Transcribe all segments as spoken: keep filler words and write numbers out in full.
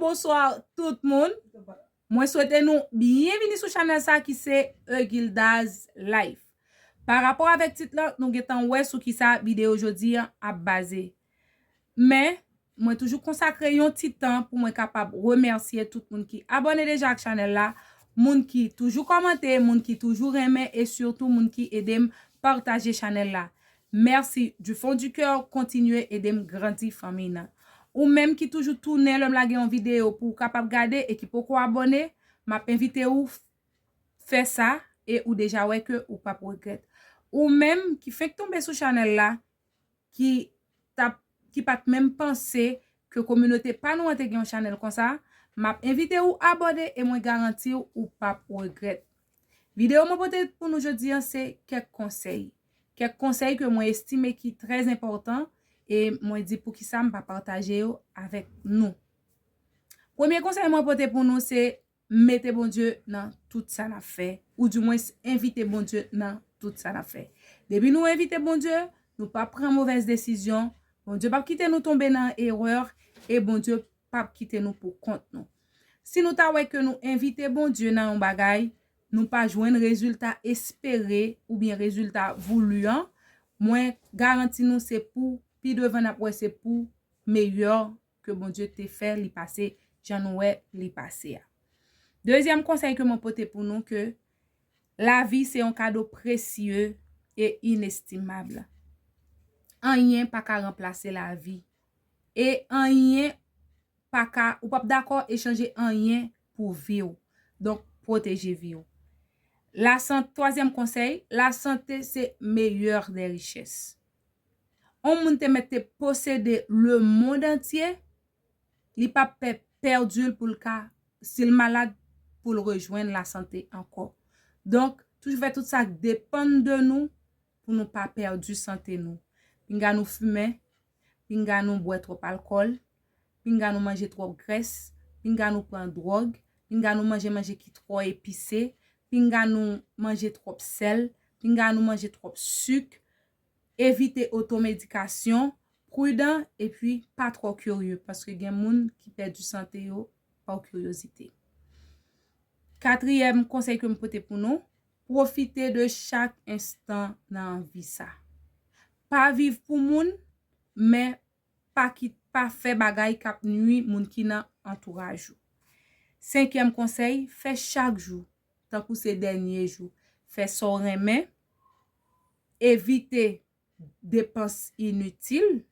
Bonswa tout moun. Mwen swete nou byenvini sou chanèl sa ki se Egilda's Life. Pa rapò avèk tit lan, nou gentan wè sou ki sa videyo jodi an ap baze. Men, mwen toujou konsakre yon ti tan pou mwen kapab remèsye tout moun ki abòne deja ak chanèl la, moun ki toujou kòmante, moun ki toujou renmen e sitou moun ki ede m pataje chanèl la. Mèsi du fond du cœur, kontinye ede m grandi fanmi nan. Ou menm ki toujou tounen lè m lage yon videyo pou w kapab gade e ki poko abòne, m ap envite ou fè sa e ou deja wè ke ou p ap regrèt. Ou menm ki fenk tonbe sou chanèl la, ki t ap, ki pa t menm panse ke kominote pa nou an te gen yon chanèl konsa, m ap envite ou abòne e mwen garanti w ou p ap regrèt. Videyo mwen pote pou nou jodi an se kèk konsèy. Kèk konsèy ke mwen estime ki trè enpòtan e mwen di poukisa m pa pataje yo avèk nou. Premye konsèy mwen pote pou nou se mete Bondye nan tout sa n ap fè, oudimwens envite Bondye nan tout sa n ap fè. Depi nou envite Bondye, nou p ap pran movèz desizyon, Bondye p ap kite nou tonbe nan erè e Bondye p ap kite nou pou kont nou. Si nou ta wè ke nou envite Bondye nan yon bagay, nou pa jwenn rezilta espere oubyen rezilta voulu an, mwen garanti nou se pou pi devan n ap wè se pou meyè ke Bondye te fè li pase jan nou wè li pase a. Dezyèm konsèy ke mwen pote pou nou ke lavi se yon kado presye e inestimab. Anyen pa ka ranplase lavi. E anyen pa ka, ou p ap dakò echanje anyen pou vi w. Donk, pwoteje vi w. Lasan-, twazyèm konsèy, lasante se meyè dè richès. On moun te mèt te posede lemonn antye, li p ap pè pèdi l pou l ka, si l malad, pou l rejwenn lasante ankò. Donk, toujou fè tout sa k depann de nou pou nou pa pèdi sante nou. Pinga nou fimen, pinga nou bwè twòp alkòl, pinga nou manje twòp grès, pinga nou pran dwòg, pinga nou manje manje ki twò epise, pinga nou manje twòp sèl, pinga nou manje twòp sik, evite otomedikasyon, pridan epi pa twò kirye, paske gen moun ki pèdi sante yo pa kiryozite. Katriyèm konsèy ke m pote pou nou, pwofite de chak enstan nan vi sa. Pa viv pou moun, men pa kit, pa fè bagay k ap nwi moun ki nan antouraj ou. Senkyèm konsèy, fè chak jou tankou se dènye jou. Fè sa w renmen, evite depans initil.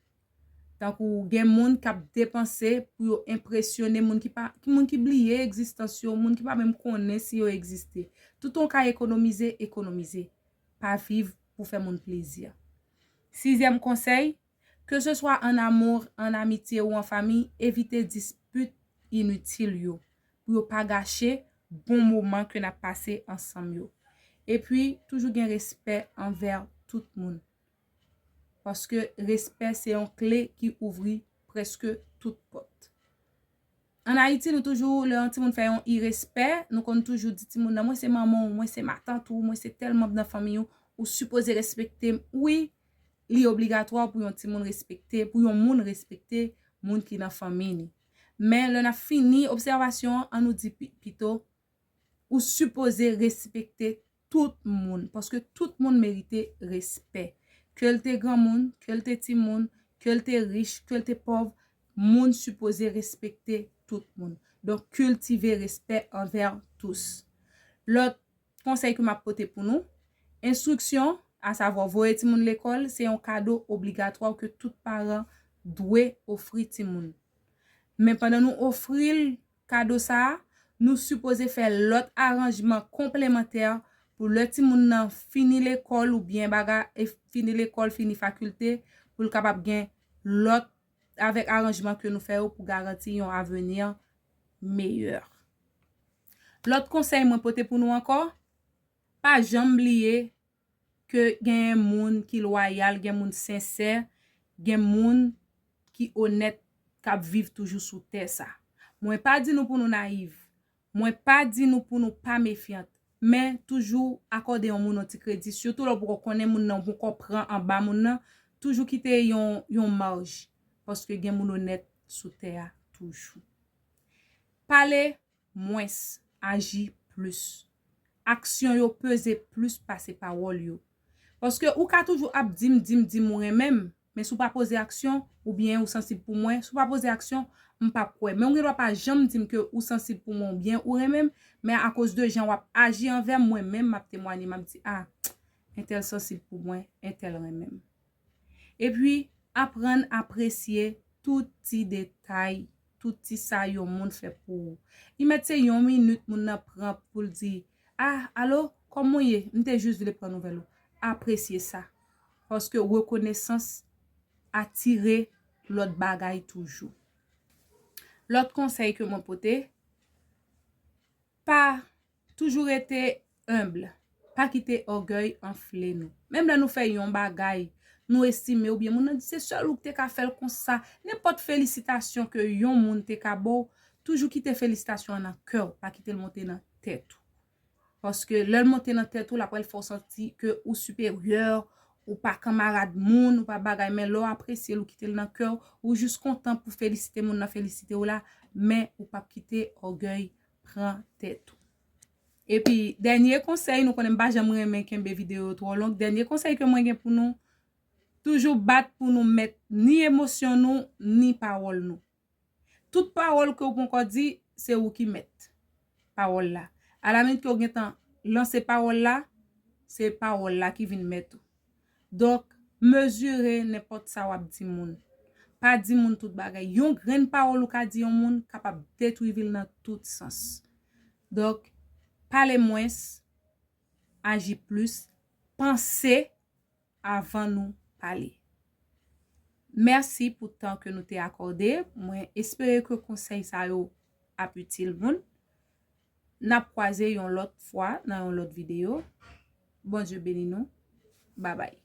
Tankou gen moun k ap depanse pou yo enpresyone moun ki pa, ki moun ki bliye egzistans yo, moun ki pa menm konnen si yo egziste. Tout sa w ka ekonomize, ekonomize. Pa viv pou fè moun plezi. Sizyèm konsèy, ke se swa an amour, an amitye ou an fanmi, evite dispit initil yo, pou yo pa gache bon moman ke n ap pase ansanm yo. Epi, toujou gen respè anvè tout moun. Paske respè se yon kle ki ouvri prèske tout pòt. Ann Ayiti, nou toujou, lè yon timoun fè yon irespè, nou konn toujou di timoun nan, "Mwen se manman w, mwen se matant ou, mwen se tèl manm nan fanmi w, ou sipoze respekte m." Wi, li obligatwa pou yon timoun respekte, pou yon moun respekte moun ki nan fanmi li. Men lè n ap fini obsèvasyon an, ann nou di pi-, pito, ou sipoze respekte tout moun, paske tout moun merite respè. Ke l te granmoun, ke l te timoun, ke l te rich, ke l te pòv, moun sipoze respekte tout moun. Donk, kiltive respè anvè tous. Lòt konsèy ke m ap pote pou nou, enstriksyon, asavwa voye timoun lekòl, se yon kado obligatwa ke tout paran dwe ofri timoun. Men pandan nou ofri l kado sa a, nou sipoze fè lòt aranjman konplemantè pou lè timoun nan fini lekòl oubyen bagay, e fini lekòl, fini fakilte, pou l kapab gen lòt avèk aranjman ke nou fè yo pou garanti yon avni meyè. Lòt konsèy mwen pote pou nou ankò, pa janm bliye ke gen moun ki lwayal, gen moun sensè, gen moun ki onèt k ap viv toujou sou tè sa. Mwen pa di nou pou nou nayiv. Mwen pa di nou pou nou pa mefyant. Men toujou akòde yon moun yon ti kredi, sitou lè w poko konnen moun nan, ou poko pran anba moun nan, toujou kite yon, yon maj, paske gen moun onèt sou tè a toujou. Pale mwens, aji plis. Aksyon yo peze plis pase pawòl yo. Paske ou ka toujou ap di m, di m, di m ou renmen m, men si w pa poze aksyon, oubyen ou sansib pou mwen, si w pa poze aksyon, m p ap kwè. Men ou gen dwa pa janm di m ke ou sansib pou mwen oubyen ou renmen m, men akoz de jan w ap aji anvè m, mwen menm m ap temwanye, m ap di, a, entèl sansib pou mwen, entèl renmen m. Epi, aprann apresye tout ti detay, tout ti sa yon moun fè pou ou. Li mèt se yon minit moun nan pran pou l di, a, alo, kòman w ye? M te jis vle pran nouvèl ou. Apresye sa. Paske rekonesans atire lòt bagay toujou. Lòt konsèy ke mwen pote, pa toujou rete enb. Pa kite ògèy anfle nou. Menm lè nou fè yon bagay, nou estime oubyen moun nan di se sèl ou ki te ka fè l konsa. Nenpòt felisitasyon ke yon moun te ka ba w, toujou kite felisitasyon an nan kè w, pa kite l monte nan tèt ou. Paske lè l monte nan tèt ou, l ap pral fè w santi ke ou siperyè, ou pa kanmarad moun, ou pa bagay, men lè w apresye l, ou kite l nan kè w, ou jis kontan pou felisite moun nan felisite w la, men ou p ap kite ògèy pran tèt ou. Epi, dènye konsèy, nou konnen m pa janm renmen kenbe videyo yo twò long, dènye konsèy ke mwen gen pou nou, toujou bat pou nou mèt ni emosyon nou, ni pawòl nou. Tout pawòl ke w ponkò di, se ou ki mèt pawòl la. Alaminit ke w gentan lanse pawòl la, se pawòl la ki vin mèt ou. Donk, mezire nenpòt sa w ap di moun. Pa di moun tout bagay. Yon grenn pawòl ou ka di yon moun kapab detwi vi l nan tout sans. Donk, pale mwens, aji plis, panse avan nou pale. Mèsi pou tan ke nou te akòde. Mwen espere ke konsèy sa yo ap itil moun. N ap kwaze yon lòt fwa nan yon lòt videyo. Bondye beni nou. Babay.